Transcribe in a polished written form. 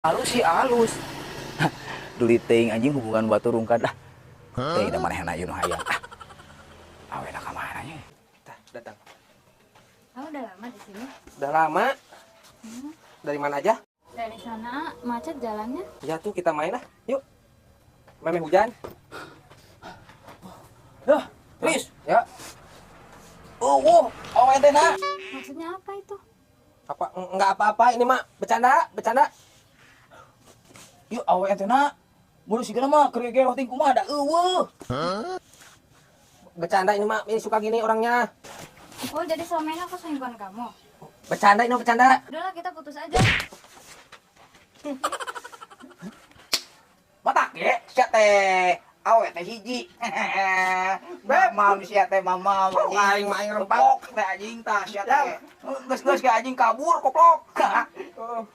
Halus sih halus. Duli teuing anjing hubungan batur rungkad lah. Teuing da manehna ieu nu hayang. Ah. Awena ka mana nya? Tah, datang. Kamu udah lama di sini? Udah lama. Dari mana aja? Dari sana macet jalannya. Ya tuh kita main lah. Yuk. Meme hujan. Dah, Riz. Ya. Oh, awe teh na. Maksudnya apa itu? Apa enggak apa-apa ini mah bercanda, bercanda. Yuk awe teh na. Mun sigana mah keur gegeroh ting kumaha da euweuh. Bercanda ini mah, ini suka gini orangnya. Oh, jadi selama ini aku selingkuhan kamu. Bercanda ini mah bercanda. Udahlah, kita putus aja. Matak ge sia teh awe teh hiji. Mamam sia teh mamam. Aing mah aing rempak. Rempok teh anjing tah sia teh. Geus geus ke anjing kabur koplok. Oh.